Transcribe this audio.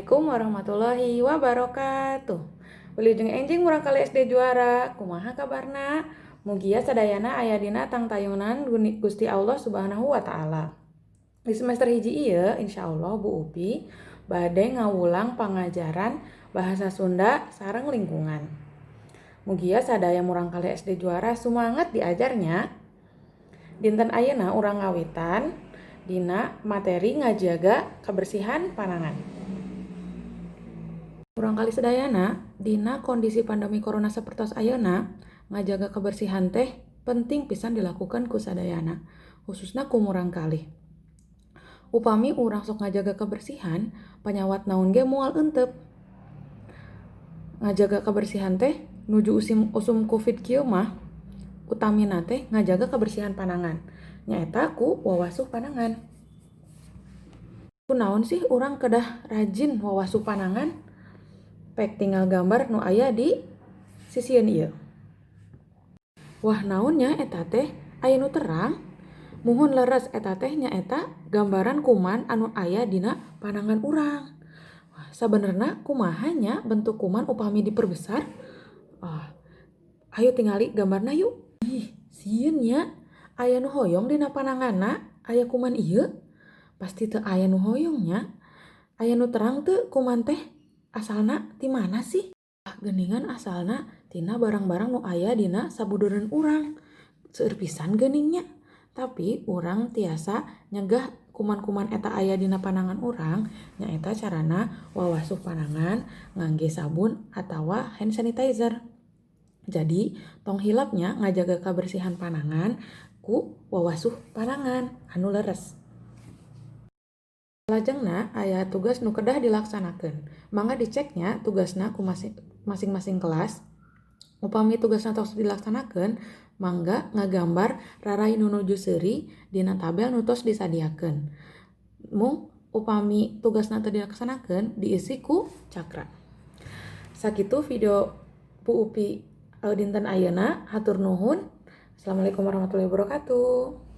Assalamualaikum warahmatullahi wabarakatuh. Wilujeng enjing murangkalih SD Juara, kumaha kabarna? Mugia sadayana aya dina tangtayunan Gusti Allah Subhanahu wa taala. Di semester hiji ieu insyaallah Bu Upi bade ngawulang pangajaran bahasa Sunda sareng lingkungan. Mugia sadaya murangkalih SD Juara sumanget diajarnya. Dinten ayeuna urang ngawitan dina materi ngajaga kebersihan panangan. Murangkalih sadayana, dina kondisi pandemi corona sapertos ayeuna, ngajaga kebersihan teh penting pisan dilakukan ku sadayana, khususna ku murangkalih. Upami urang sok ngajaga kebersihan, panyawat naon ge moal eunteup. Ngajaga kebersihan teh nuju usum Covid kieu mah utamina teh ngajaga kebersihan panangan, nyaeta ku wawasuh panangan. Kunaon sih urang kedah rajin wawasuh panangan? Pek tingal gambar nu aya di sisieun ieu. Wah, naon nya eta teh, aya nu terang? Muhun, leres, eta teh nyaeta gambaran kuman anu aya dina panangan urang. Wah, sabenerna kumaha nya bentuk kuman upami diperbesar? Ah, ayo tingali gambarna yuk. Ih, sieun nya. Aya nu hoyong dina pananganna aya kuman ieu? Pasti teu aya nu hoyong nya. Aya nu terang teu, kuman teh asalna ti mana sih? Ah, geuningan asalna tina barang-barang nu aya dina sabudureun urang. Seueur pisan geuning nya. Tapi urang tiasa nyegah kuman-kuman eta aya dina panangan urang, nyaeta carana wawasuh panangan ngangge sabun atawa hand sanitizer. Jadi tong hilap nya ngajaga kabersihan panangan ku wawasuh panangan anu leres. Salajengna aya tugas nu kedah dilaksanakeun. Mangga dicek nya tugasna ku masing-masing kelas. Upami tugasna tos dilaksanakeun, mangga ngagambar rarai nu nuju seuri dina tabel nu tos disadiakeun. Mung upami tugasna teu dilaksanakeun, diisi ku cakra. Sakitu video Bu Upi dinten ayeuna, hatur nuhun. Assalamualaikum warahmatullahi wabarakatuh.